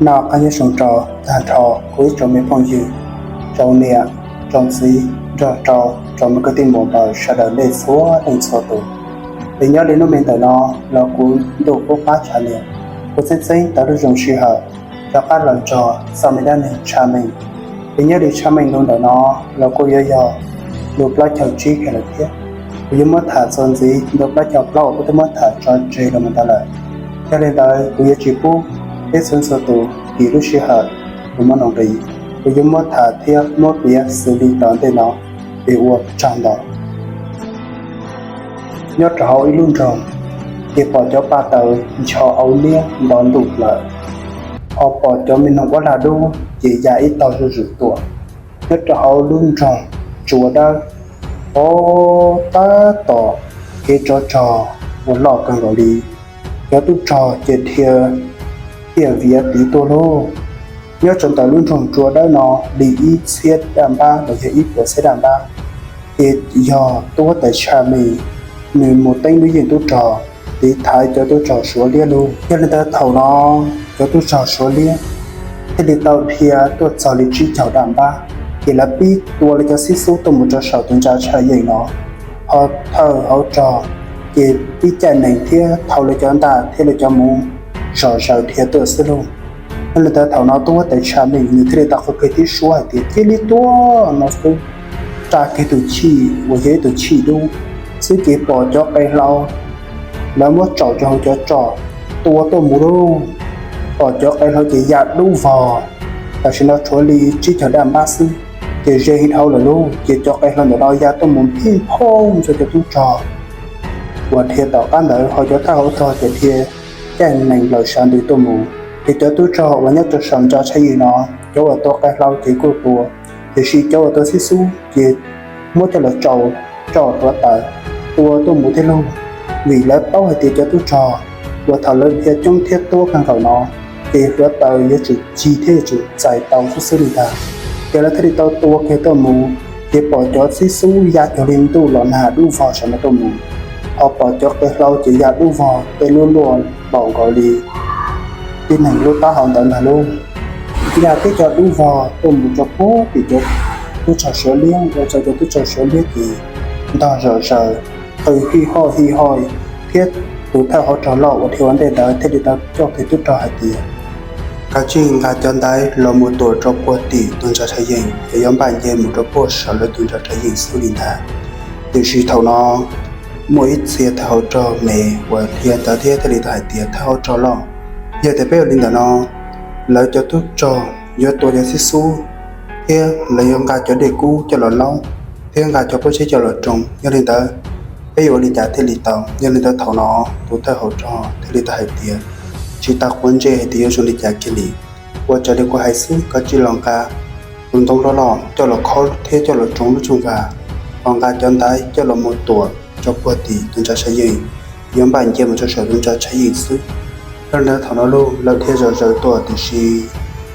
Noj qab nyob zoo rau tag nrho kuv ib tsoom me phooj ywg, tsoom niam, tsoom txiv, nrog rau tsoom me kwv tij muam npawg sawv daws nej txhua leej txhua tus. Es nyob li hnub me ntawm no los kuv ntuj qub qab tshaj niam, kuv txeeb txeeb tau lub zoo sij hawm rov qab los nrog txoj me dab neeg tshaj meej. Es nyob li tshaj meej lus ntawm no los kuj yuav yog lus plaub caug tsib kiag lawm thiab. Kuv yuav muab tham txuas ntxiv ntawm plaub caug plaub uas kuv twb muab tham tso tseg los mus ntawd lawm. Yog li ntawd kuv yuav tsis pub peb txhua txhua tus kis lub sij hawm los muab nroo nqi. Kuv yuav muab tham thiab muab piav xws li tom ntej no es ua tsaug ntau. Nyob rau hauv ib lub nroog, ces pom cov paj taws ncho au niab nto ntuj plaws, ho pom cov me noog uab lag dub ces ya ib tog zuj zus tuaj. Nyob rau hauv lub nroog Tsua Dawb, o, tab tom kev tsov rog uas loj kawg nkaus li, cov tub rog ces dhia tiaj viav tiv tuaj lauj. Nyob rau ntawm lub nroog Tsua Dawb no li ib txhiab daj npab los yog ib puas txhiab daj npab, ces yog tub huab tais Tshaj Meej nws mus teeb lub yeej tub rog, tiv thaiv cov tub rog Suav liab lauj. Yog li ntawd thaum no cov tub rog Suav liab thiaj li tau dhia tuaj txog li tsib caug daj npab, ces lawv pib tua lawv cov xib xub tuaj mus rau saum tus ntsa Tshaj Yeej no, ho thawj hauv rog ces pib caij nees thiab thau lawv cov ntaj thiab lawv cov muv zom zaws dhia tuaj xwb lauj. Yog li ntawd thaum no tub huab tais Tshaj Meej nws thiaj li tau qw kiag tib suab hais tias cia li tua no xwb, raj kiag tus chij uas yog ib tug chij dub xwb ces pom cov qe hlau lawv muab tsaum rau hauv cov roj tua tuaj mus lauj. Pom cov qe hlau ces ya dub vog, tam sim no tshuav li tsib caug daj npab xwb ces ze dhau lawm lauj. Ces cov qe hlau ntawm no ya tuaj mus phij phooj rau cov tub rog uas dhia tom qab ntawd, ho cov thawj hauv rog ces dhia caij nees lawm sav ntws tuaj mus. Ces cov tub rog uas nyob rau saum ntsa Tshaj Yeej no, cov uas tua qe hlau ces kuj tua, tiam sis cov uas tua xib xub ces muab coj los tsaum roj hluav taws tua tuaj mus thiab lauj. Vim lawv paub hais tias cov tub rog uas thaum lawv dhia coob thiab tuab kawg nkaus no ces hluav taws yuav tsum cig thiab yuav tsum txais tau xwb xwb li ntag. Ces lawv thiaj li tau tua kiag tuaj mus, ces pom cov xib xub ya cuag li ntuj los nag dub vog saum no tuaj mus, ho pom cov qe hlau ces ya dub vog tej lub luaj npaum nkaus li tib neeg lub taub hau ntawd ntag lauj. Ya tib co dub vog tuaj mus rau puag tim cov tub rog Suav liab, ua rau cov tub rog Suav liab ces ntog zom zaws, qw hij hoj hij hoj, thiab tus thawj hauv rog loj uas dhia ua ntej ntawd thiaj li tau coj kiag tub rog hais tias, kav tsij nqa cov ntaiv los mus tuam rau puag tim tus ntsa Tshaj Yeej, es yuav npaj nce mus rau puag saum lawv tus ntsa Tshaj Yeej xwb li ntag. Tiam sis thaum no muaj ib txhia thawj hauv rog me uas dhia ntawd thiab thiaj li tau hais tias, thawj hauv rog loj, yog tias peb ua li ntawm no, lawv cov tub rog yuav tua cov xib xub, thiab lawv yuav nqa cov dej kub coj los laub, thiab nqa cov pob zeb coj los tsoo. Yog li ntawd, peb yuav ua li cas thiaj li tau? Yog li ntawd thaum no tus thawj hauv rog thiaj li tau hais tias, tsis tau quav ntsej hais tias yuav zoo li cas kiag li. Ua raws li kuv hais xwb, koj cia li los nqa tus ntoo loj loj coj los khaub thiab coj los tsoo lub rooj vag, ho nqa cov ntaiv coj los mus tuam rau puag tim tus ntsa Tshaj Yeej, yuav npaj nce mus rau saum tus ntsa Tshaj Yeej xwb. Yog li ntawd thaum no lauj, lawv dhia zom zaws tuaj tiam sis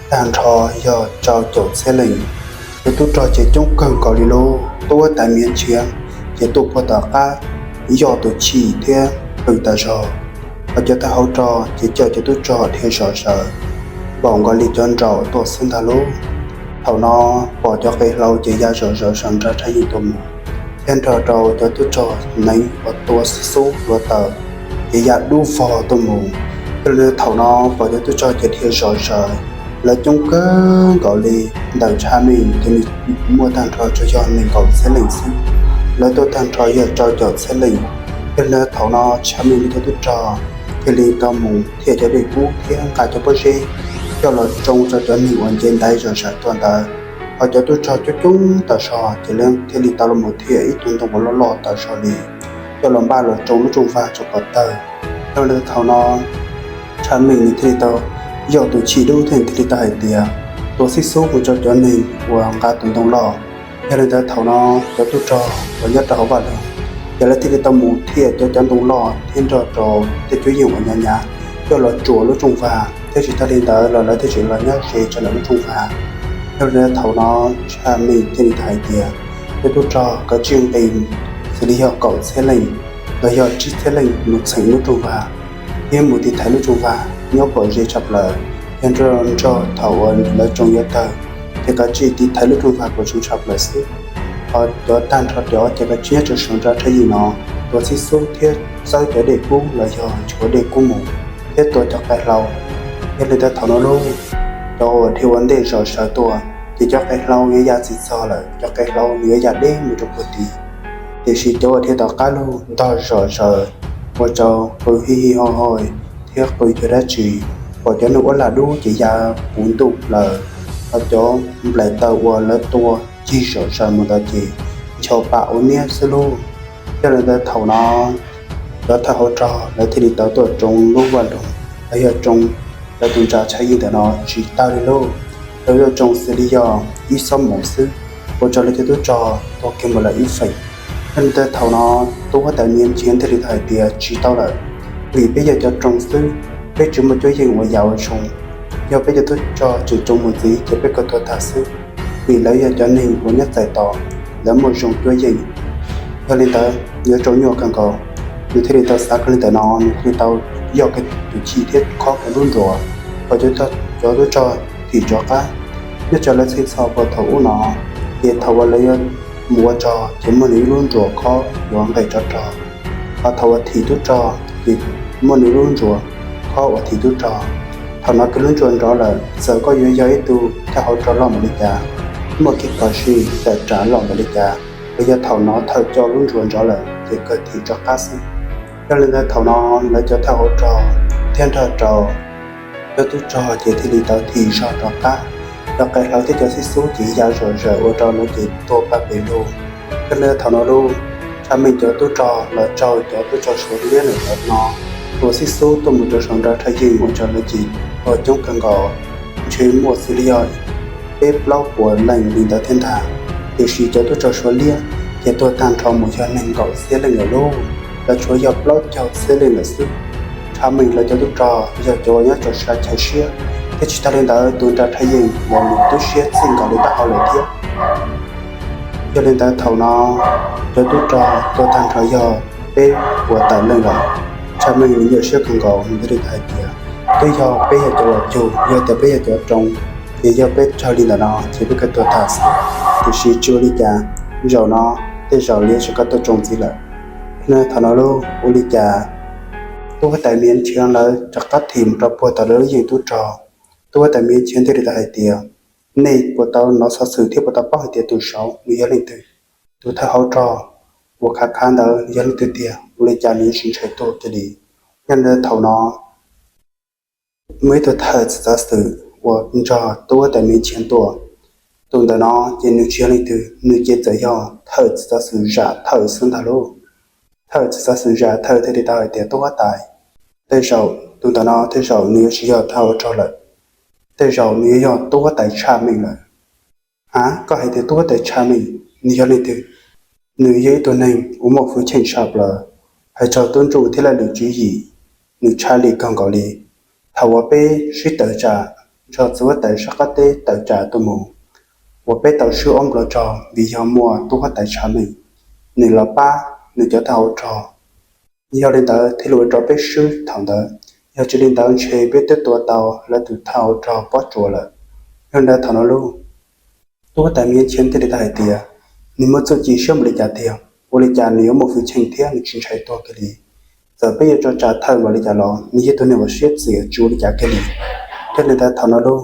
tag nrho yog rau caum txhiab leej. Cov tub rog ces coob kawg nkaus li lauj, tuab tais miav ntshiav ces tuaj puag tom qab yoj tus chij thiab qw tas zog. Hos cov thawj hauv rog ces coj cov tub rog dhia zom zaws npaum nkaus li cov nraum tuaj xwb ntag lauj. Thaum no pom cov qe hlau ces ya zom zaws saum ntsa Tshaj Yeej tuaj mus, thiab nrog rau cov tub rog neev uas tua xib xub hluav taws ces ya dub vog tuaj mus. Yog li ntawd thaum no pom cov tub rog ces dhia zom zaws, lawv coob kawg nkaus li. Ntawm Tshaj Meej ces nws muaj tag nrho tsuas yog nees nkaum txhiab leej xwb, lawv tuaj tag nrho yog rau caum txhiab leej. Yog li ntawd thaum no Tshaj Meej nws cov tub rog thiaj li tau mus thiaj cov dej kub thiab nqa cov pob zeb coj los tsoo rau cov neeg uas nce ntaiv zom zaws tuaj ntawd. Hos cov tub rog coob coob tas zog ces lawv thiaj li tau los mus thiaj ib tug ntoo uas loj loj tas zog li coj los npaj los tsoo lub rooj vag rau pov tawg. Yog li ntawd thaum no Tshaj Meej nws thiaj li tau yoj tus chij dub thiab nws thiaj li tau hais tias, tua xib xub mus rau cov neeg uas nqa tus ntoo loj. Yog li ntawd thaum no cov tub rog uas nyob rau hauv vaj loog ces lawv thiaj li tau mus thiaj cov cov ntoo loj thiab nrog rau tej cuab yeej uas hnyav hnyav coj los tsuam lub rooj vag, thiab tsis tag li ntawd los lawv thiaj tseem los nyob ze rau ntawm lub rooj vag. Yog li ntawd thaum no Tshaj Meej thiaj li tau hais tias, cov tub rog kav tsij nqis xws li yog kaum txhiab leej los yog tsib txhiab leej mus txheem lub rooj vag thiab mus tiv thaiv lub rooj vag nyob kom ze tshaj plaws. Yog nrog thaum uas lawv tsoom yuav tawg, ces kav tsij tiv thaiv lub rooj vag puas tsoom tshaj plaws xwb. Ho cov tag nrho cov ces kav tsij nyob rau saum nra tshaj yeej no, tuav xib xub thiab txawb cov dej kub los yog nchuav dej kub mus, thiab tua cov qe hlau. Yog li ntawd thaum no lauj, cov uas dhia ua ntej zom zaws tuaj, ces cov qe hlau yuav ya tsis txog lawm, cov qe hlau yuav ya deb mus rau puag tid. Tiam sis cov uas dhia tom qab lauj ntog zom zaws, ua rau qw hi hi ho ho thiab qw cuag dab tsi, pom cov nws ua lag dub ces ya puv ntuj plaws, ho cov nplaim taws uas lawv tua cig zom zaws mus ntawd ces ncho pa ua niab xwb lauj. Yog li ntawd thaum no cov thawj hauv rog lawv thiaj li tau tuaj tsoo lub vaj loog, los yog tsoo lawv tus nra tshaj yeej ntawm no tsis tag li lauj. Lawv yuav tsoo xws li yog ib xob moos xwb, ua rau lawv cov tub rog tuag kiag mus lawm ib feem. Yog li ntawd thaum no tub huab tais Miav Nchiav thiaj li tau hais tias tsis tau lawm, vim peb yog cov tsoo xwb, peb tsis muaj cuab yeej uas ya ua tsoo. Yog peb cov tub rog tseem tsoo mus ntxiv ces peb kawg tuag tag xwb, vim lawv yog cov neeg uas nyob txais tos, lawv muaj zoo cuab yeej. Yog li ntawd yuav tsoo nyuaj kawg nkaus. Nws thiaj li tau xav kiag li ntawm no, nws thiaj li tau yog kiag tus chim thiab khob kiag lub nruas, kom cov tub rog thim rov qab. Nyob rau lawv txheej txhoj puag thaum ub no, ces thaum uas lawv yuav mus ua rog ces muaj nws ib lub nruas khob yuav nqes rov rog, ho thaum uas thim tub rog ces muaj nws lub nruas khob uas thim tub rog. Thaum no kiag lub nruas nrov lawm, txawm koj yuav yog ib tug thawj hauv rog loj npaum li cas, muaj kev phom sij tawm tsam loj npaum li cas, los yog thaum no thawj coj lub nruas nrov lawm ces kawg thim rov qab xwb. Yog li ntawd thaum no lawv cov thawj hauv rog thiab nrog rau cov tub rog ces thiaj li tau thim zog rov qab. Cov qe hlau thiab cov xib xub ces ya zom zaws ua rau lawv ces tuag pag pem lug. Yog li ntawd thaum no lauj, tshaj meej cov tub rog los raug cov tub rog Suav liab ntawm no tua xib xub tuaj mus rau saum nra tshaj yeej ua rau lawv ces tuag coob kawg nkaus, ntshe muaj xws li yog peb plaub puas leej li ntawd thiab ntag. Tiam sis cov tub rog Suav liab ces tuag tag nrho mus yog nees nkaum txhiab leej lawm lauj, lawv tshuav yog plaub caug txhiab leej lawm xwb. Tshaj meej lawv cov tub rog yog cov uas nyob rau sab chaw siab, thiab tsis tag li ntawd tus nra tshaj yeej uas nws twb siab txij nkaus li taub hau lawm thiab. Yog li ntawd thaum no cov tub rog tuag tag nrho yog peb puas tawm leej lawm. Tshaj meej nws nyuaj siab kawg nkaus, nws thiaj li hais tias, twb yog peb yog cov uas cug, yog tias peb yog cov tsoo, ces yog peb raug li ntawm no ces peb kawg tuag tag xwb. Tiam sis tsis ua li cas, zaum no tej zaum lawv yuav tsis kam tuaj tsoo ntxiv lawm. Yog li thaum no lauj, ua li cas tub huab tais Miav Nchiav lawv rov qab thim mus rau puag tom lawv lub yeej tub rog. Tub huab tais Miav Nchiav thiaj li tau hais tias, nej puas tau hnov xov xwm thiab puas tau paub hais tias tus saud nws yog leej twg? Tus thawj hauv rog uas khav khav ntawd nws yog leej twg tiag? Ua li cas nws yuav tsis ntshai tuag kiag li? Yog li ntawd thaum no muaj ib tug thawj txiv txav xwm uas nrog tub huab tais Miav Nchiav tuaj. Tus ntawm no ces nws tsis yog leej twg, nws ces txawm yog thawj txiv txav xwm Zam Thawj xwb ntag lauj. Thawj txiv txav xwm Zam Thawj thiaj li tau hais tias, tub huab tais, tej zaum tus ntawm no tej zaum nws yuav tsis yog thawj hauv rog lawm, tej zaum nws yuav yog tub huab tais Tshaj Meej lawm. A, koj hais tias tub huab tais Tshaj Meej nws yog leej twg? Nws yog ib tug neeg uas muaj hwj chim tshaj plaws, hais txog tub nruj thiab laj lwm tswv yim, nws tshaj lij kawg nkaus li. Thaum uas peb sib tawm tsam, nrog txiv huab tais sab qab teb tawm tsam tuaj mus, uas peb tau swb ob nplob rog vim yog muaj tub huab tais Tshaj Meej, nws los pab nws cov thawj hauv rog. Yog li ntawd thiaj li ua rau peb swb thaum ntawd, yog tsis li ntawd ntshe peb twb tua tau lawv tus thawj hauv rog Pob Tsuas lawm. Yog li ntawd thaum no lauj, tub huab tais Miav Nchiav thiaj li tau hais tias, nws muaj txuj ci siab npaum li cas tiag, ua li cas nws yuav muaj hwj chim thiab nws tsis ntshai tuag kiag li? Txawm peb yuav tso tsam Thawj npaum li cas los nws yog ib tug neeg uas siab txias tsis ua li cas kiag li. Yog li ntawd thaum no lauj,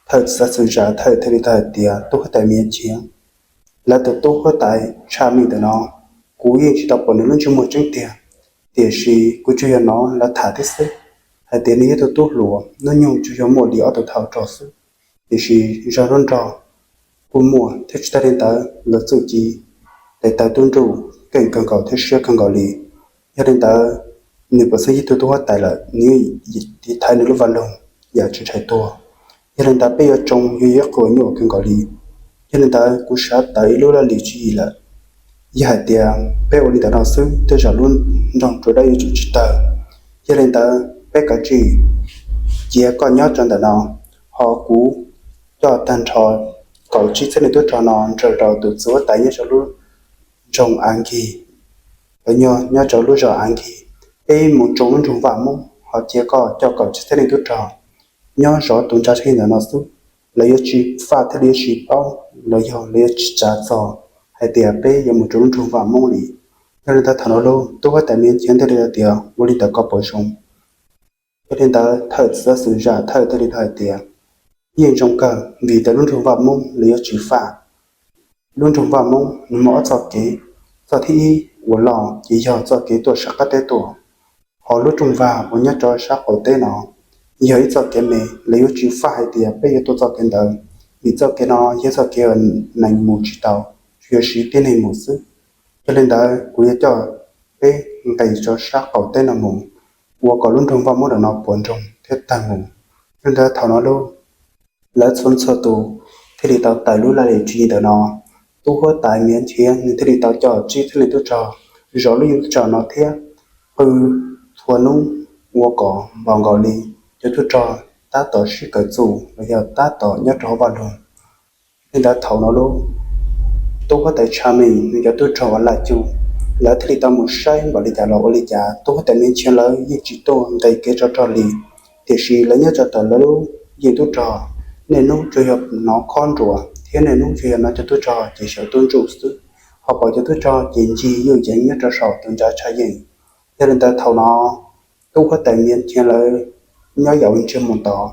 thawj txiv xwm Zam Thawj thiaj li tau hais tias, tub huab tais Miav Nchiav, lawv tus tub huab tais Tshaj Meej ntawm no, kuv yeej tsis tau pom nws lub ntsej muag tseeb tiag, tiam sis kuv tsuas yog hnov lawv tham thiab xwb, hais tias nws yog tus tub hluas hnub nyoog tsuas yog muaj li ob tug thawj hauv rog xwb, tiam sis zaj hnub nrog kuj muaj thiab. Tsis tas li ntawd lawv txuj ci tes taw tub nruj keej kawg nkaus thiab siab kawg nkaus li. Yog li ntawd, nws puas xeeb yog ib tug tub huab tais lawm, nws tiv thaiv nws lub vaj loog yam tsis ntshai tuag. Yog li ntawd peb yuav tsoo yuav yog qhua nyuaj kawg nkaus li. Yog li ntawd kuv xav tawm ib lub laj lim tswv yim lawm. Yog hais tias peb ua li ntawm no xwb tej zaum lub nroog Tsuas Dawb yuav tsum tsis tawg. Yog li ntawd peb kav tsij cia koj nyob rau ntawm no, ho kuv coj tag nrho kaum tsib txhiab leej tub rog no nrog rau tus txiv huab tais nyob rau lub nroog Av Nkig, nyob rau lub zos Av Nkig, peb mus tsoo lub nroog Vaj Moob, ho cia koj coj kaum tsib txhiab leej tub rog nyob zov tus nra tshaj yeej ntawm no xwb. Lawv yuav tsis faj thiab lawv yuav tsis paub los yog lawv yuav tsis tsav txog hais tias peb yuav mus rau lub nroog Vaj Moob li. Yog li ntawd thaum no lauj, tub huab tais Miav Nchiav thiaj li hais tias, ua li ntawd koj puas zoo? Yog li ntawd thawj txiv xwm Zam Thawj thiaj li tau hais tias, yeej zoo kawg, vim tias lub nroog Vaj Moob lawv yuav tsis faj. Lub nroog Vaj Moob nws muaj ob txoj kev, txoj thib ib uas loj ces yog txoj kev tuaj sab qab teb tuaj, ho lub rooj vag uas nyob rau sab qaum teb no yog ib txoj kev me, lawv yuav tsis faj hais tias peb yuav tuaj txoj kev ntawd, vim txoj kev no yog txoj kev uas neeg mus tsis tau, tsuas yog siv tib neeg mus xwb. Yog li ntawd kuv yuav coj peb nqis rau sab qaum teb no mus, ua kom lub nroog Vaj Moob ntawm no puas nroog thiab tawg mus. Yog li ntawd thaum no lauj, lawv txhua txhua tus thiaj li tau tawm lub laj lim tswv yim ntawm no. Tub huab tais Miav Nchiav nws thiaj li tau coj tsib tug leej tub rog zov lub yeej tub rog no thiab qw txhua hnub ua kom npaum nkaus li cov tub rog tab tom sib kawm txuj los yog tab tom nyob rau hauv vaj loog. Li ntawd thaum no lauj, tub huab tais Tsha Meej nws cov tub rog uas laj cuj, lawv thiaj li tau mus saib npaum li cas los ua li cas tub huab tais Miav Nchiav lawv yeej tsis tuaj nqis kev tsov rog li. Tiam sis lawv nyob rau tom lawv lub yeej tub rog, niaj hnub tsuas yog hnov khob nruas thiab niaj hnub tsuas yog hnov cov tub rog ces sawv tuaj ntsuj xwb, ho pom cov tub rog ces ncig yuj yeev nyob rau saum tus nra tshaj yeej. Yog li ntawd thaum no tub huab tais Miav Nchiav lawv nyob yav ib ntsiab mus tod.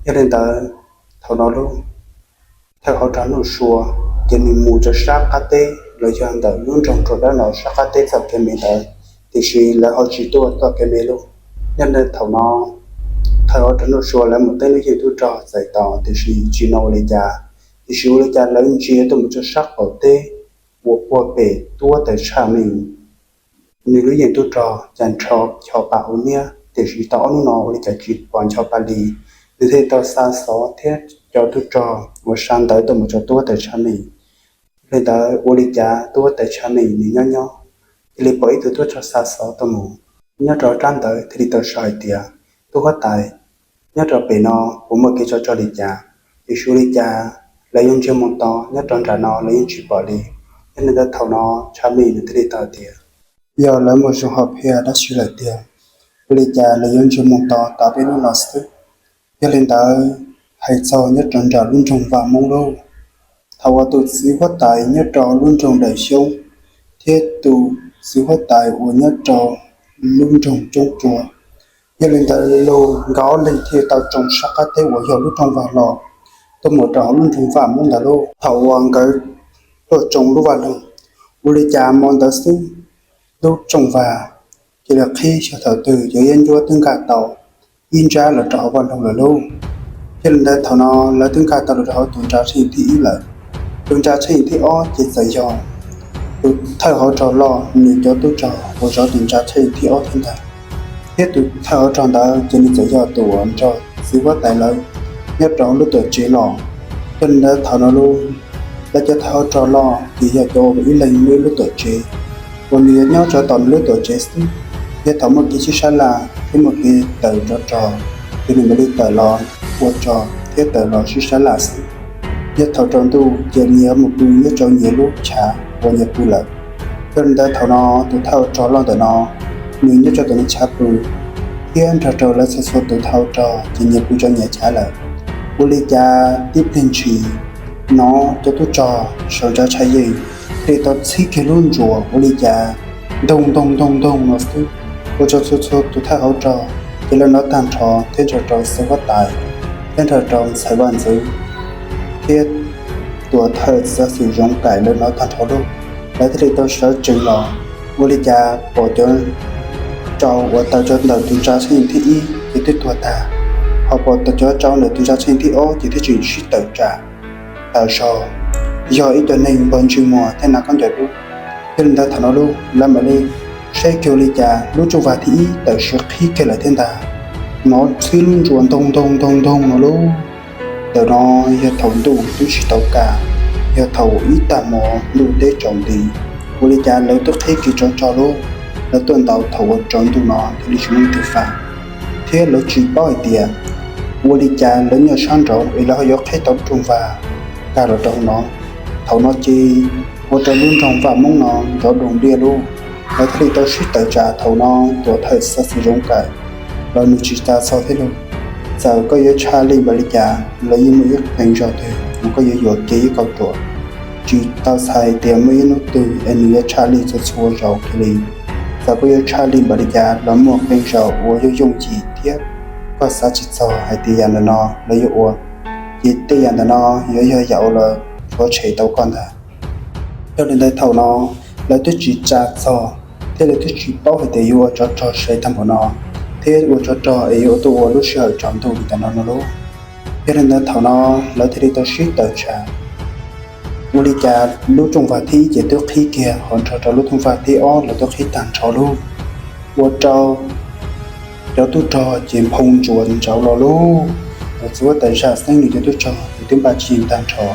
Yog li ntawd thaum no lauj, thawj hauv rog Nuj Sua ces nws mus rau sab qab teb los yog ntawm lub nroog Nruas Dawb no sab qab teb txoj kev me ntawd, tiam sis lawv ho tsis tuaj txoj kev me lauj. Yog li ntawd thaum no thawj hauv rog Nuj Sua lawv mus teb lub yeej tub rog txais tos tiam sis tsis hnov ua li cas, tiam sis ua li cas lawv ntsia tuaj mus rau sab qaum teb uas puag pem tub huab tais Tsha Meej nws lub yeej tub rog cas nrho ncho pa ua niab, tiam sis tau ob hnub no ua li cas tsis pom ncho pa li. Nws thiaj li tau xa xov thiab coj tub rog uas sa ntawv tuaj mus rau tub huab tais Tsha Meej. Li ntawd ua li cas tub huab tais Tsha Meej nws nyob nyob, cia li pom ib tug tub rog xa xov tuaj mus. Nyob rau rab ntawv thiaj li tau sau hais tias, tub huab tais, nyob rau pem no puas muaj kev tsov rog li cas? Tiam sis ua li cas lawv yuav ntsia mus tod nyob rau nram no lawv yeej tsis pom li. Yog li ntawd thaum no Tsha Meej nws thiaj li tau tias, yog lawv muaj zoo hom phiaj dab tsi lawm tiag, ua li cas lawv yuav ntsia mus tod tav peb lub no xwb? Yog li ntawd hais txog nyob rau nram lub nroog Vaj Moob lauj, thaum uas tus txiv huab tais nyob rau lub nroog Dawm Xyoob thiab tus txiv huab tais uas nyob rau lub nroog Coob Tsua, yog li ntawd lawv nkawd ob leeg thiaj tau tsoo sab qab teb uas yog lub rooj vag los tuaj mus rau hauv lub nroog Vaj Moob ntawd lauj. Thaum uas nkawd tuaj tsoo lub vaj loog, ua li cas hmo ntawd xwb lub rooj vag cia li qhib, xyov thaum twg cov yeeb ncuab twb nkag tau ib nrab los rau hauv vaj loog lawm lauj. Yog li ntawd thaum no lawv twb nkag tau los rau hauv tus nra tshaj yeej thib ib lawm. Tus nra tshaj yeej thib ob ces txawm yog tus thawj hauv rog loj nws cov tub rog uas zov tus nra tshaj yeej thib ob thiab ntag. Thiab tus thawj hauv rog ntawd ces nws txawm yog tus uas nrog txiv huab tais lawv nyob rau lub tuam tsev los. Yog li ntawd thaum no lauj, lawv cov thawj hauv rog loj ces yog cov uas ib leeg muaj ib lub tuam tsev, uas nws yuav nyob rau tom nws lub tuam tsev xwb. Yog thaum muaj kev sib sab laj thiab muaj kev tawm tsov rog, ces nws mam li tawm los ua rog thiab tawm los sib sab laj xwb. Yog thaum tsaus ntuj ces nws yuav mus pw nyob rau nyias lub chav uas nyias pw lawm. Yog li ntawd thaum no tus thawj hauv rog loj ntawm no nws nyob rau tom nws chav pw, thiab nrog rau lawv txhua txhua tus thawj hauv rog ces nyias pw rau nyias chav lawm. Ua li cas tib pliag ntshis hnov cov tub rog saum nra tshaj yeej thiaj li tau txhib kiag lub ntsuas ua li cas ntoog ntoog ntoog ntoog no xwb, ua rau txhua txhua tus thawj hauv rog ces lawv hnov tag nrho thiab nrog rau txiv huab tais thiab nrog rau ntxhais vaj ntxwv thiab tuam thawj txiv xwm Zoov Kaim lawv hnov tag nrho lauj. Lawv thiaj li tau sawv tsees los, ua li cas pom cov tsau uas tawm rau ntawm tus nra tshaj yeej thib ib ces twb tuag tag, ho pom cov tsau ntawm tus nra tshaj yeej thib ob ces thiaj tseem sib tawm tsam tawm zog, yog ib co neeg npog ntsej muag thiab hnav khaub ncaws dub. Yog li ntawd thaum no lauj, lawv mam li saib kiag ua li cas lub rooj vag thib ib tawm sim qhib kiag lawm thiab ntag. Hnov txhib lub ntsuas ntoog ntoog ntoog ntoog no lauj. Ntawm no yog thaum ntuj twb tsis tau kaj, yog thaum ib tag hmo ntuj teb tsaus nti, ua li cas lawv twb qhib kev tsov rog lauj. Lawv tuaj ntaus thaum uas tsaus ntuj no thiaj li tsis muaj leej twg faj, thiab lawv tsis paub hais tias ua li cas lawv nyob sab nraud es lawv ho yuav qhib tau lub rooj vag kaj los rau hauv no. Thaum no ces ua rau lub nroog Vaj Moob no nrov doog liaj lauj. Lawv thiaj li tau sib tawm tsam thaum no tuam thawj xa xis Zoov Kaim los nws tsis tas txog thiab lauj. Txawm koj yuav tshaj lij npaum li cas los yeej muaj ib qee zaus twg uas koj yuav yuam kev ib kauj ruam. Tsis tau txhais tias muaj ib hnub twg es nws yuav tshaj lij txhua txhua zaus kiag li. Txawm koj yuav tshaj lij npaum li cas los muaj qee zaus uas yooj yooj yim thiab koj xav tsis txog hais tias yam ntawm no lawv yuav ua, ces tej yam ntawm no yuav yog yam uas lawv rhuav tshem tau koj ntag. Yog li ntawd thaum no lawv twb tsis tsa txog thiab lawv twb tsis paub hais tias yuav ua tsov rog sav tag npaum no thiab ua tsov rog es yuav tuaj ua lub sij hawm tsaus ntuj li tam no no lauj. Yog li ntawd thaum no lawv thiaj li tau sib tawm tsam. Ua li cas lub rooj vag thib ib ces twb qhib kiag ho nrog rau lub rooj vag thib ob los twb qhib tag nrho lauj. Ua rau cov tub rog ces nphoo ntsuas ntsauv los lauj. Tus txiv huab tais Zaj Xeeb nws cov tub rog ces twb npaj tsis yeej tag nrho,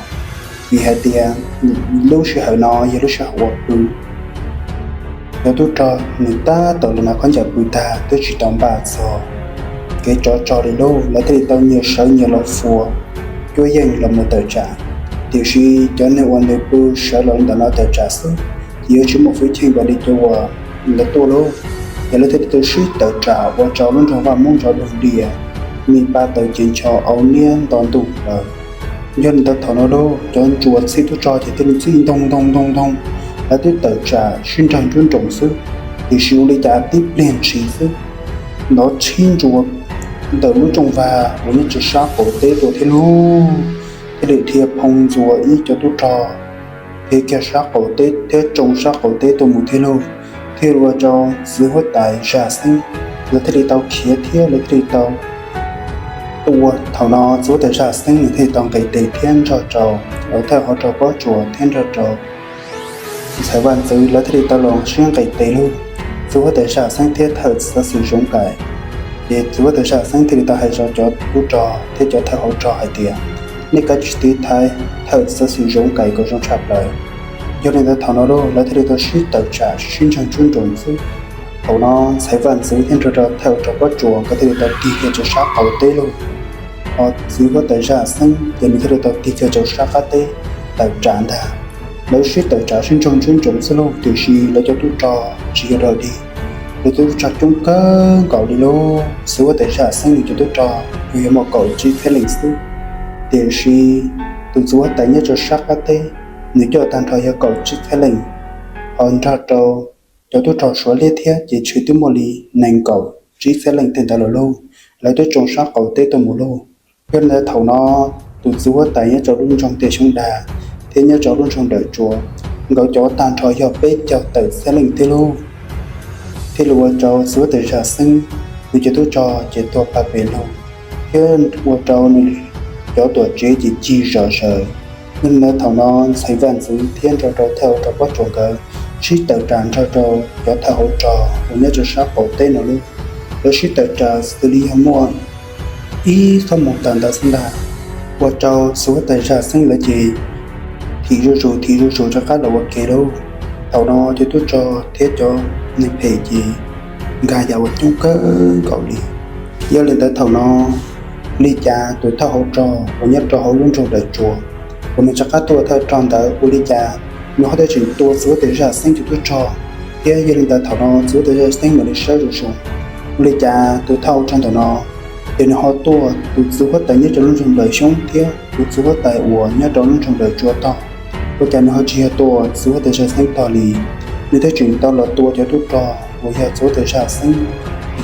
vim hais tias lub sij hawm no yog lub sij hawm uas pw. Cov tub rog nws tab tom los hnav khaub ncaws pw tag twb tsis tau npaj txog kev tsov rog li lauj, lawv thiaj li tau nyias sawv nyias los fuas cuab yeej los mus tawm tsam. Tiam sis cov neeg uas nws pw sawv los ntawm no tawm tsam xwb ces yuav tsis muaj hwj chim npaum li cov uas lawv tuaj lauj. Ces lawv thiaj li tau sib tawm tsam ua rau lub nroog Vaj Moob nrov dug dias, me pa taws ces ncho au niab nto ntuj plaws. Yog li ntawd thaum no lauj, cov ntsuas txhij tub rog ces thiaj li txij ntoo ntoo ntoo ntoo, lawv twb tawm tsam sib nrag nruab nroos xwb. Tiam sis ua li cas tib pliag ntshis xwb, nrov tshib ntsuas ntawm lub rooj vag uas nyob rau sab qaum teb tuaj thiab lauj. Thiaj li dhia phoo ntxuas ib cov tub rog, dhia kiag sab qaum teb thiab tsoo sab qaum teb tuaj mus thiab lauj. Thiaj li ua rau txiv huab tais Zaj Xeeb lawv thiaj li tau khiav thiab lawv thiaj li tau tua. Thaum no txiv huab tais Zaj Xeeb nws thiaj li tau nqis tes thiab nrog rau lawv thawj hauv rog Pob Tsuas thiab nrog rau ntxhais Vaj Ntxwv lawv thiaj li tau los sib nqis tes lauj. Txiv huab tais Zaj Xeeb thiab thawj txwv Xov Xwm Zoov Kais. Ces txiv huab tais Zaj Xeeb thiaj li tau hais rau cov tub rog thiab cov thawj hauv rog hais tias, nej kav tsij tiv thaiv thawj txwv Xov Xwm Zoov Kais kom zoo tshaj plaws. Yog li ntawd thaum no lauj, lawv thiaj li tau sib tawm tsam sib nrag nruab nroos xwb. Thaum no ntxhais Vaj Ntxwv thiab nrog rau thawj hauv rog Pob Tsuas nkawd thiaj li tau tig kiag rau sab qaum teb lauj. Ho txiv huab tais Zaj Xeeb ces nws thiaj li tau tig kiag rau sab qab teb tawm tsam ntag. Lawv sib tawm tsam sib nrag nruab nroos xwb lauj, tiam sis lawv cov tub rog tsis yog dog dig, lawv cov tub rog coob kawg nkaus li lauj. Txiv huab tais Zaj Xeeb nws cov tub rog tsuas yog muaj kaum tsib txhiab leej xwb, tiam sis tus txiv huab tais nyob rau sab qab teb nws coj tag nrho yog kaum tsib txhiab leej, ho nrog rau cov tub rog Suav liab thiab ces tshwj twb muaj li nees nkaum tsib txhiab leej tej ntawd lawm lauj. Lawv twb tsoo sab qaum teb tuaj mus lauj. Yog li ntawd thaum no tus txiv huab tais nyob rau lub nroog Tiaj Xyoob Dag thiab nyob rau lub nroog Dawm Tsuas, nkawd cov tag nrho yog peb caug tawm txhiab leej thiab lauj. Thiaj li ua rau txiv huab tais Zaj Xeeb nws cov tub rog ces tuag pag pem lug, thiab ua rau nws cov tuam tsev ces cig zom zaws. Yog li ntawd thaum no ntxhais Vaj Ntxwv thiab nrog rau thawj hauv rog Pob Tsuas nkawd sib tawm tsam nrog rau cov thawj hauv rog uas nyob rau sab qaum teb no lauj. Lawv sib tawm tsam xws li yog muaj ib txhiab moos tawm ntawd xwb ntag, ua rau txiv huab tais Zaj Xeeb lawv ces thim zuj zus thim zuj zus rov qab los ua ke lauj. Thaum no cov tub rog thiab cov neeg phem ces nkag yam uas coob kawg nkaus li. Yog li ntawd thaum no, ua li cas tus thawj hauv rog uas nyob rau hauv lub nroog Dawm Tsuas uas nws rov qab tuaj thawj rog ntawd ua li cas nws ho thiaj tseem tua txiv huab tais Zaj Xeeb cov tub rog, thiab yog li ntawd thaum no txiv huab tais Zaj Xeeb mam li sawv zuj zus. Ua li cas tus thawj hauv rog ntawm no ces nws ho tuaj tus txiv huab tais nyob rau lub nroog Dawm Xyoob thiab tus txiv huab tais uas nyob rau lub nroog Dawm Tsuas tog, ua cas nws ho tsis yog tua txiv huab tais Zaj Xeeb tog li, nws thiaj tseem tau los tua cov tub rog uas yog txiv huab tais Zaj Xeeb,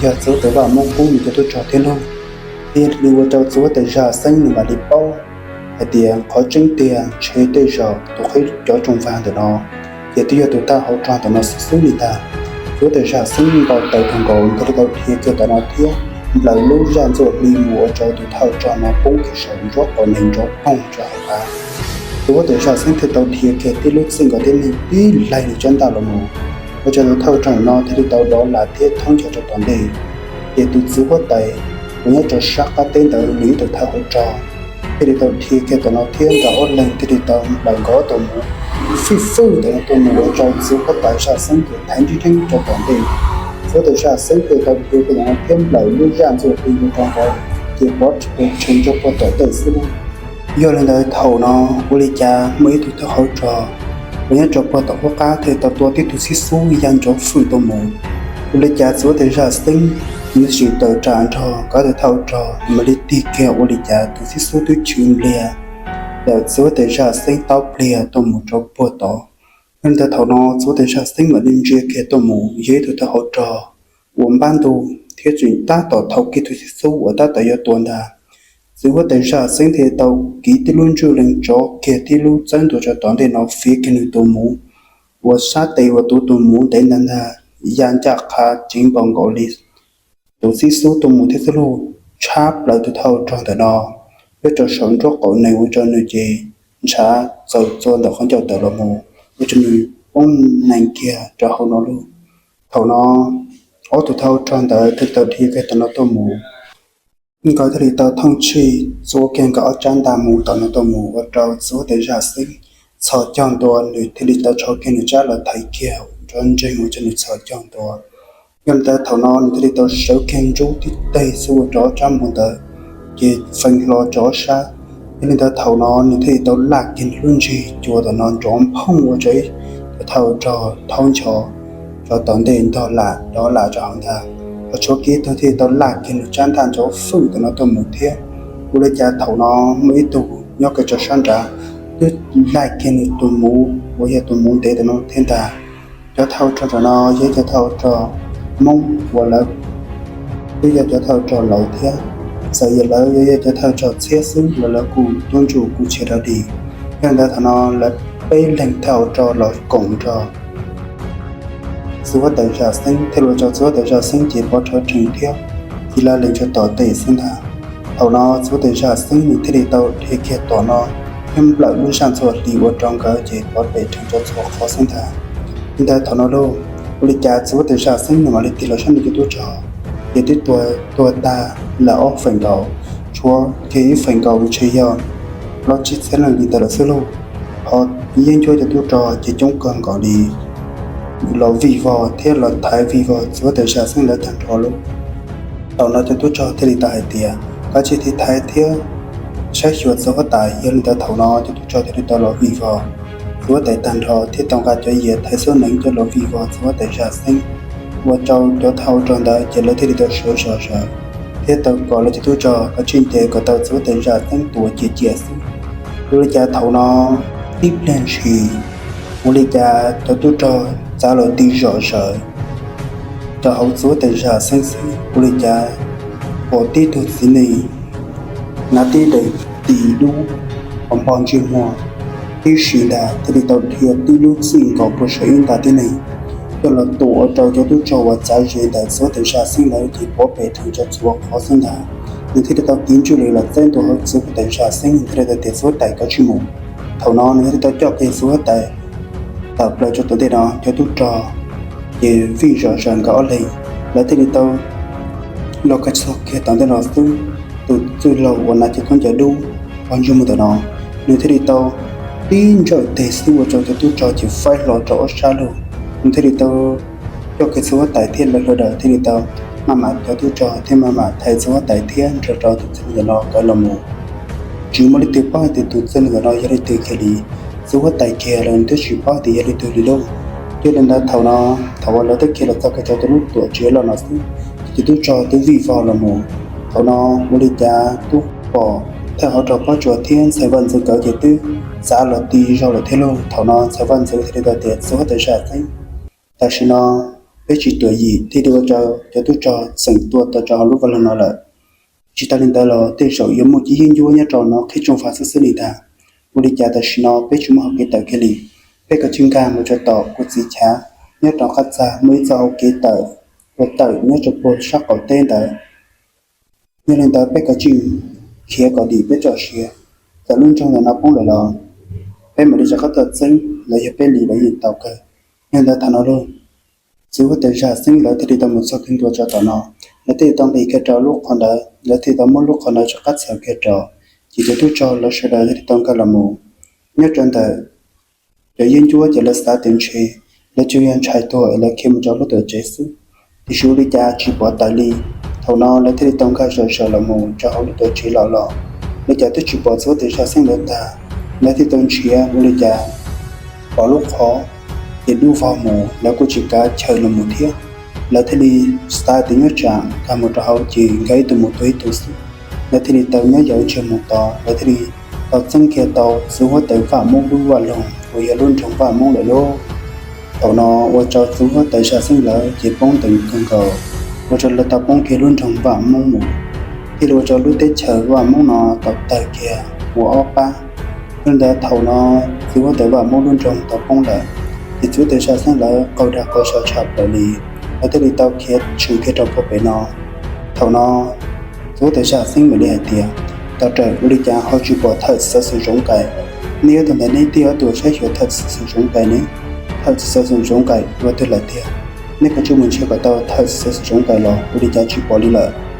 yog txiv huab tais Vaj Moob Qub nws cov tub rog thiab lauj. Thiaj li ua rau txiv huab tais Zaj Xeeb nws mam li paub hais tias qhov tseeb tiag ntshe tej zaum tus qhib cov rooj vag ntawm no ces twb yog tus thawj hauv rog ntawm no xwb xwb li ntag. Txiv huab tais Zaj Xeeb npau taws kawg nkaus, nws thiaj li tau dhia kiag tom no thiab nplawm lub zaj ntxuaj hli mus ua rau tus thawj rog no poob kiag saum nruab qaum nees nrov poog rau hauv av. Tus huab tais Zaj Xeeb thiaj tau dhia kiag tib lub txij nkaus tib neeg tib laig li tsab ntaj los mus, ua rau tus thawj rog no thiaj li tau dov lam thiab thoob ncho rau tom ntej. Ces tus txiv huab tais uas nyob rau sab qab teb ntawd nws ib tus thawj hauv rog thiaj li tau dhia kiag tom no thiab nkawd ob leeg thiaj li tau nplawm nkawd ob tug mus fwj fwj ntawd tuaj mus ua rau txiv huab tais Zaj Xeeb ces thaiv nrib nreeb rau tom ntej. Txiv huab tais Zaj Xeeb thiaj tau dhia kiag tom no thiab nplawm lub zaj ntxuaj hli mus rau nkawd ces pov tseg rau puag tom ntej xwb lauj. Yog li ntawd thaum no ua li cas muaj ib tug thawj hauv rog uas nyob rau puag tom qub qab thiaj tau tua tib tug xib xub ya nrov fwj tuaj mus. Ua li cas txiv huab tais Zaj Xeeb Nws tseem tawm tsam nrho, nkawd tus thawj ua rog mam li tig kiag ua li cas tus xib xub twb chwv npliag ntawm txiv huab tais Zaj Xeeb taub pliag tuaj mus rau puag tod. Yog li ntawd thaum no txiv huab tais Zaj Xeeb mam li ntsia kiag tuaj mus yog ib tug thawj ua rog uas npab ntug thiab tseem tab tom thau kiag tus xib xub uas tab tom yuav tua ntag. Txiv huab tais Zaj Xeeb thiaj tau kiv tib lub ntswj lees tsov kiag tib lub txawb ntua rau tom ntej no fiav kiag nws tus muv uas sab tes uas tuav tus muv ntev ntag ntag, ya ncaj qha ceev npaum nkaus li tus xib xub tuaj mus thiab xwb lauj. Tshab plaws tus thawj ua rog ntawm no, nyob rau saum nruab qaum nees ua rau nws ces ntshav txaus txua ntawm qhov ncauj tawm los mus ua rau nws poob nees kiag rau hauv no lauj. Thaum no ob tug thawj ua rog ntawd thiaj tau dhia kiag tom no tuaj mus, nkawd thiaj li tau thooj tshij txua kiag nkawd ob tsab ntaj mus tom no tuaj mus ua rau txiv huab tais Zaj Xeeb txhos caug ntua, nws thiaj li tau rho kiag nws tsab los thaiv kiag nrov nreeg ua rau nws txhos caug ntua. Yog li ntawd thaum no nws thiaj li tau sawv kiag ntsub tib teg xwb ua rau ob tsab npuas ntawd ces feeb hlo rau ob sab. Yog li ntawd thaum no nws thiaj li tau laj kiag nws lub ntsig cua tom no nrov nphooj ua rau ib tug thawj ua rog thaub ncho rau tom ntej ntog lam rov lam rau hauv ntag. Ho tshuav kiag ib tug thiaj li tau laj kiag nws tsab ntaj nrov fwj tom no tuaj mus thiab. Ua li cas thaum no muaj ib tug nyob kiag rau sab nrad twb laj kiag nws tus muv uas yog tus muv ntev tom no thiab ntag. Cov thawj ua rog no yog cov thawj ua rog Hmoob uas lawv twb yog cov thawj ua rog laus thiab. Txawm yog lawv yuav yog cov thawj ua rog txhiab xwb los lawv kuj tub ntsuj kuj tsis dog dig. Yog li ntawd thaum no lawv peb leeg thawj ua rog los koom nrog txiv huab tais Zaj Xeeb thiaj li ua rau txiv huab tais Zaj Xeeb ces pov rhawv rhees thiab cia li lees rau tom tej xwb ntag. Thaum no txiv huab tais Zaj Xeeb nws thiaj li tau dhia kiag tom no thiab nplawm lub zaj ntxhua hli ua rau nkawd ces pov pem rhees rau txhua qhov xwb ntag. Li ntawd thaum no lauj, ua li cas txiv huab tais Zaj Xeeb nws mam li tig los saib nws cov tub rog, ces twb tuag tuag tag lawm ob feem nkaus, tshuav kiag ib feem nkaus ntshe yog plaub tsib txhiab leej li ntawd lawm xwb lauj. Ho yeeb ncuab cov tub rog ces coob kawg nkaus li los vij vog thiab los thaiv vij vog txiv huab tais Zaj Xeeb lawv tag nrho lauj. Thaum no cov tub rog thiaj li tau hais tias, koj tsis thaiv thiab saib xyuas txiv huab tais. Yog li ntawd thaum no cov tub rog thiaj li tau los vij vog txiv huab tais tag nrho thiab tau nqa cov yias thaiv xub nees coj los vij vog txiv huab tais Zaj Xeeb, ua rau cov thawj ua rog ntawd ces lawv thiaj li tau sawv zog zaws thiab tau kom lawv cov tub rog kom tsij ntes kom tau txiv huab tais Zaj Xeeb tua cia cia xwb. Ua li cas thaum no tib pliag ntshis, ua li cas cov tub rog txav los ti zom zaws rau hauv txiv huab tais Zaj Xeeb xwb, ua li cas pom tib tug txiv neej hnav tib daim tis dub uas npog ntsej muag tib si ntag thiaj li tau dhia tib lub txij nkaus puag saum ib nta tib neeg coj los tua ua rau cov tub rog uas txav ze ntawm txiv huab tais Zaj Xeeb ntawd ces pov pem rhees rau txhua qhov xwb ntag. Nws thiaj li tau kiv ntswj lees los txawb ntua hauv txiv huab tais Zaj Xeeb, nws thiaj li tau tias txiv huab tais koj tsij mus. Thaum no nws thiaj li tau coj kiag txiv huab tais tawm plaws rau tom ntej no, cov tub rog ces vij zom zaws nkawd ob leeg, lawv thiaj li tau los kiag txog kiag tom ntej no xwb. Tus txwj laug uas hnav cev khaub ncaws dub npog ntsej muag ntawm no, nws thiaj li tau tib ntsawj teg xwb ua rau cov tub rog ces faib hlo rau ob sab lug. Nws thiaj li tau coj kiag txiv huab tais thiab lawv sawv daws thiaj li tau maj mam, cov tub rog thiaj maj mam thaiv txiv huab tais thiab nrog rau tus txiv neej ntawm no nkawd los mus. Tsis muaj leej twg paub hais tias tus txiv neej ntawm no yog leej twg kiag li. Txiv huab tais kiag los nws twb tsis paub tias yog leej twg li lauj. Yog li ntawd thaum no, thaum uas lawv twb kiag los txog kiag rau cov lub tuam tsev loj no xwb, ces cov tub rog twb vij vog los mus. Thaum no ua li cas twb pom thawj hauv rog pob tsuas thiab ntxhais vaj ntxwv nkawd ces twb txav los ti zog lawm thiab lauj. Thaum no ntxhais vaj ntxwv thiaj li tau tias txiv huab tais Zaj Xeeb, tam sim no peb tsis tuam yim thiaj li ua rau cov tub rog txeem tuaj tawm rau hauv lub vaj loog no lawm. Tsis tas li ntawd los tej zaum yuav muaj cib yeeb ncuab nyob rau no qhib rooj vag xwb xwb li ntag. Ua li cas tam sim no peb tsis muaj hau kev tawm kiag li. Peb kav tsij nkag mus rau tom kuv txiv chav nyob rau qab txag muaj ib txoj hau kev tawm uas tawm nyob rau puag sab qaum teb ntawd. Yog li ntawd peb kav tsij khiav kom dim peb txoj sia, txawm lub nroog ntawm no poob lawm los peb mam li rov qab tuaj txeeb los yog peb li los yeej tau kawg. Yog li ntawd thaum no lauj, txiv huab tais Zaj Xeeb lawv thiaj li tau mus txog kiag ntua rau tom no, lawv thiaj li tau nqis kiag rau lub qhov ntawd, lawv thiaj li tau muab lub qhov ntawd rov qab txhaws kiag rau. Ces cov tub rog lawv sawv daws thiaj li tau nkag los mus nyob rau ntawm cov yeeb ncuab ces lawv xav tias ntshe lawv tsuas yog ntshai tuag es lawv khiav mus rau lub tuam tsev xwb, tiam sis ua li cas tsis pom tawm li. Thaum no lawv thiaj li tau nkag zom zaws los mus rau hauv lub tuam tsev los los, ua li cas twb tsis pom txiv huab tais Zaj Xeeb lawv ntag. Lawv thiaj tau nrhiav ua li cas pom lub qhov ces dub vog mus, lawv kuj tsis kav chaw los mus thiab. lawv thiaj li xav tias nyob tsam nkag mus rau hauv ces nkag ib tug mus tua ib tug xwb. Lawv thiaj li tau nyob yav ntsia mus tos, lawv thiaj li tau txeeb kiag tau txiv huab tais Vaj Moob lub vaj loog uas yog lub nroog Vaj Moob lawm lauj. Thaum no ua rau txiv huab tais Sam Xeeb lawv ces poob ntawm kawg nkaus, ua rau lawv tau poob kiag lub nroog Vaj Moob mus, thiaj li ua rau lub teb chaws Vaj Moob no tau tawg kiag ua ob pab. Yog li ntawd thaum no txiv huab tais Vaj Moob lub nroog tau poob lawm, ces txiv huab tais Sam Xeeb lawv qaug dag qaug zog tshaj plaws li, lawv thiaj li tau khiav tshwm kiag rau puag pem no. Thaum no txiv huab tais Sam Xeeb mam li hais tias, Tawm rawm, ua li cas ho tsis pom thawj txiv xov xwm Zoov Kais? Nej yuav tau ntawm nej twb yuav tuaj saib xyuas thawj txiv xov xwm Zoov Kais ne. Thawj txiv xov xwm Zoov Kais ua twg lawm tiag? Nej kuj tsis mus nrhiav kom tau thawj txiv xov xwm Zoov Kais los ua li cas tsis pom li lawm?